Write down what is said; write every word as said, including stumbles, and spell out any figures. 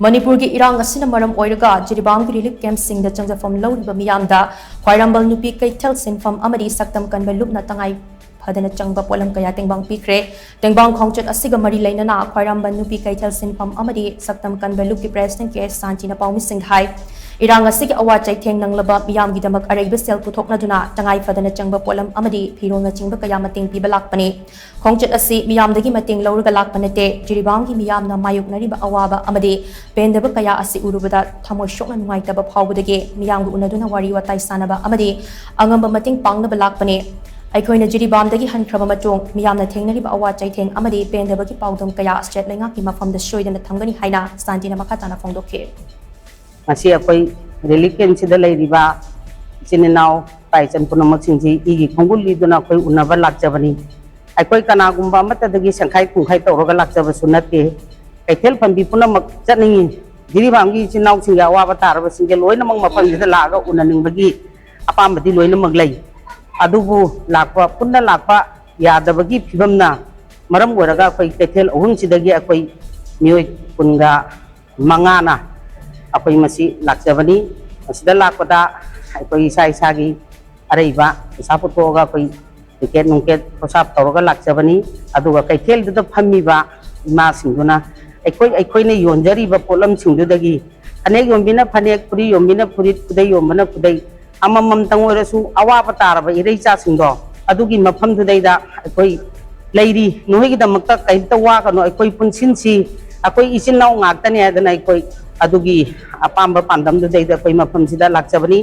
ꯃꯅꯤꯄꯨꯔꯒꯤ ꯏꯔꯥꯡ ꯑꯁꯤꯅ ꯃꯔꯝ ꯑꯣꯏꯔꯒ ꯖꯤꯔꯤꯕꯥꯝꯒꯤ ꯔꯤꯂꯤꯐ ꯀꯦꯝꯞꯁꯤꯡꯗ ꯆꯪꯖꯐꯝ ꯂꯧꯔꯤꯕ ꯃꯤꯌꯥꯝꯗ ꯈ꯭ꯋꯥꯏꯔꯝꯕꯟ ꯅꯨꯄꯤ ꯀꯩꯊꯦꯜ ꯁꯤꯟꯐꯝ ꯑꯃꯗꯤ ꯁꯛꯇꯝ ꯀꯟꯕ ꯂꯨꯞꯅ ꯇꯉꯥꯏ ꯐꯗꯅ ꯆꯪꯕ ꯄꯣꯠꯂꯝ ꯀꯌꯥ ꯇꯦꯡꯕꯥꯡ ꯄꯤꯈ꯭ꯔꯦ꯫ ꯇꯦꯡꯕꯥꯡ ꯈꯣꯡꯆꯠ ꯑꯁꯤꯒ ꯃꯔꯤ ꯂꯩꯅꯅ ꯈ꯭ꯋꯥꯏꯔꯝꯕꯟ ꯅꯨꯄꯤ ꯀꯩꯊꯦꯜ ꯁꯤꯟꯐꯝ ꯑꯃꯗꯤ ꯁꯛꯇꯝ ꯀꯟꯕ ꯂꯨꯞꯀꯤ ꯄ꯭ꯔꯦꯁꯤꯗꯦꯟꯠ ꯀꯦ ꯑꯦꯁ ꯁꯥꯟꯇꯤꯅ ꯄꯥꯎꯃꯤꯁꯤꯡꯗ ꯍꯥꯏ, ꯏꯔꯥꯡ ꯑꯁꯤꯒꯤ ꯑꯋꯥ ꯆꯩꯊꯦꯡ ꯅꯪꯂꯕ ꯃꯤꯌꯥꯝꯒꯤꯗꯃꯛ ꯑꯔꯩꯕ ꯁꯦꯜ ꯄꯨꯊꯣꯛꯅꯗꯨꯅ ꯇꯉꯥꯏ ꯐꯗꯅ ꯆꯪꯕ ꯄꯣꯠꯂꯝ ꯑꯃꯗꯤ ꯐꯤꯔꯣꯜꯅꯆꯤꯡꯕ ꯀꯌꯥ ꯃꯇꯦꯡ ꯄꯤꯕ ꯂꯥꯛꯄꯅꯤ꯫ ꯈꯣꯡꯆꯠ ꯑꯁꯤ ꯃꯤꯌꯥꯝꯗꯒꯤ ꯃꯇꯦꯡ ꯂꯧꯔꯒ ꯂꯥꯛꯄ ꯅꯠꯇꯦ꯫ ꯖꯤꯔꯤꯕꯥꯝꯒꯤ ꯃꯤꯌꯥꯝꯅ ꯃꯥꯌꯣꯛꯅꯔꯤꯕ ꯑꯋꯥꯕ ꯑꯃꯗꯤ ꯄꯦꯟꯗꯕ ꯀꯌꯥ ꯑꯁꯤ ꯎꯔꯨꯕꯗ ꯊꯃꯣꯏ ꯁꯣꯛꯅ ꯅꯨꯡꯉꯥꯏꯇꯕ ꯐꯥꯎꯕꯗꯒꯤ ꯃꯤꯌꯥꯝꯒ ꯎꯅꯗꯨꯅ ꯋꯥꯔꯤ ꯋꯥꯇꯥꯏ ꯁꯥꯟꯅꯕ ꯑꯃꯗꯤ ꯑꯉꯝꯕ ꯃꯇꯦꯡ ꯄꯥꯡꯅꯕ ꯂꯥꯛꯄꯅꯤ꯫ ꯑꯩꯈꯣꯏꯅ ꯖꯤꯔꯤꯕꯥꯝꯗꯒꯤ ꯍꯟꯈ꯭ꯔꯕ ꯃꯇꯨꯡ ꯃꯤꯌꯥꯝꯅ ꯊꯦꯡꯅꯔꯤꯕ ꯑꯋꯥ ꯆꯩꯊꯦꯡ ꯑꯃꯗꯤ ꯄꯦꯟꯗꯕꯒꯤ ꯄꯥꯎꯗꯝ ꯀꯌꯥ ꯁ꯭ꯇꯦꯠ ꯂꯩꯉꯥꯛꯀꯤ ꯃꯐꯝꯗ ꯁꯣꯏꯗꯅ ꯊꯝꯒꯅꯤ ꯍꯥꯏꯅ ꯁꯥꯟꯇꯤꯅ ꯃꯈꯥ ꯇꯥꯅ ꯐꯣꯡꯗꯣꯛꯈꯤ꯫ ꯉꯁꯤ ꯑꯩꯈꯣꯏ ꯔꯤꯂꯤꯐ ꯀꯦꯝꯞꯁꯤꯗ ꯂꯩꯔꯤꯕ ꯏꯆꯤꯟ ꯏꯅꯥꯎ ꯏꯄꯥ ꯏꯆꯟ ꯄꯨꯝꯅꯃꯛꯁꯤꯡꯁꯤ ꯏꯒꯤ ꯈꯣꯡꯒꯨꯜ ꯂꯤꯗꯨꯅ ꯑꯩꯈꯣꯏ ꯎꯅꯕ ꯂꯥꯛꯆꯕꯅꯤ꯫ ꯑꯩꯈꯣꯏ ꯀꯅꯥꯒꯨꯝꯕ ꯑꯃꯠꯇꯗꯒꯤ ꯁꯦꯡꯈꯥꯏ ꯄꯨꯡꯈꯥꯏ ꯇꯧꯔꯒ ꯂꯥꯛꯆꯕꯁꯨ ꯅꯠꯇꯦ꯫ ꯀꯩꯊꯦꯜ ꯐꯝꯕꯤ ꯄꯨꯝꯅꯃꯛ ꯆꯠꯅꯤꯡꯉꯤ꯫ ꯖꯤꯔꯤꯕꯥꯝꯒꯤ ꯏꯆꯤꯟ ꯏꯅꯥꯎꯁꯤꯡꯒꯤ ꯑꯋꯥꯕ ꯇꯥꯔꯕꯁꯤꯡꯁꯦ ꯂꯣꯏꯅꯃꯛ ꯃꯐꯝꯁꯤꯗ ꯂꯥꯛꯑꯒ ꯎꯅꯅꯤꯡꯕꯒꯤ ꯑꯄꯥꯝꯕꯗꯤ ꯂꯣꯏꯅꯃꯛ ꯂꯩ꯫ ꯑꯗꯨꯕꯨ ꯂꯥꯛꯄ, ꯄꯨꯟꯅ ꯂꯥꯛꯄ ꯌꯥꯗꯕꯒꯤ ꯐꯤꯕꯝꯅ ꯃꯔꯝ ꯑꯣꯏꯔꯒ ꯑꯩꯈꯣꯏ ꯀꯩꯊꯦꯜ ꯑꯍꯨꯝꯁꯤꯗꯒꯤ ꯑꯩꯈꯣꯏ ꯃꯤꯑꯣꯏ ꯀꯨꯟꯒ ꯃꯉꯥꯅ ꯑꯩꯈꯣꯏ ꯃꯁꯤ ꯂꯥꯛꯆꯕꯅꯤ꯫ ꯃꯁꯤꯗ ꯂꯥꯛꯄꯗ ꯑꯩꯈꯣꯏ ꯏꯁꯥ ꯏꯁꯥꯒꯤ ꯑꯔꯩꯕ ꯄꯩꯁꯥ ꯄꯨꯊꯣꯛꯑꯒ ꯑꯩꯈꯣꯏ ꯇꯤꯀꯦꯠ ꯅꯨꯡꯀꯦꯠ ꯈꯣꯔꯁꯥ ꯇꯧꯔꯒ ꯂꯥꯛꯆꯕꯅꯤ꯫ ꯑꯗꯨꯒ ꯀꯩꯊꯦꯜꯗꯨꯗ ꯐꯝꯃꯤꯕ ꯏꯃꯥꯁꯤꯡꯗꯨꯅ ꯑꯩꯈꯣꯏ, ꯑꯩꯈꯣꯏꯅ ꯌꯣꯟꯖꯔꯤꯕ ꯄꯣꯠꯂꯝꯁꯤꯡꯗꯨꯗꯒꯤ ꯐꯅꯦꯛ ꯌꯣꯟꯕꯤꯅ ꯐꯅꯦꯛ, ꯐꯨꯔꯤ ꯌꯣꯟꯕꯤꯅ ꯐꯨꯔꯤꯠ, ꯈꯨꯗꯩ ꯌꯣꯟꯕꯅ ꯈꯨꯗꯩ, ꯑꯃꯃꯝꯇꯪ ꯑꯣꯏꯔꯁꯨ ꯑꯋꯥꯕ ꯇꯥꯔꯕ ꯏꯔꯩꯆꯥꯁꯤꯡꯗꯣ ꯑꯗꯨꯒꯤ ꯃꯐꯝꯗꯨꯗꯩꯗ ꯑꯩꯈꯣꯏ ꯂꯩꯔꯤ, ꯅꯈꯣꯏꯒꯤꯗꯃꯛꯇ ꯀꯔꯤꯝꯇ ꯋꯥꯒꯅꯨ, ꯑꯩꯈꯣꯏ ꯄꯨꯟꯁꯤꯟꯁꯤ, ꯑꯩꯈꯣꯏ ꯏꯆꯤꯟ ꯏꯅꯥꯎ ꯉꯥꯛꯇꯅꯤ ꯍꯥꯏꯗꯅ ꯑꯩꯈꯣꯏ ꯑꯗꯨꯒꯤ ꯑꯄꯥꯝꯕ ꯄꯥꯟꯗꯝꯗꯨꯗꯩꯗ ꯑꯩꯈꯣꯏ ꯃꯐꯝꯁꯤꯗ ꯂꯥꯛꯆꯕꯅꯤ꯫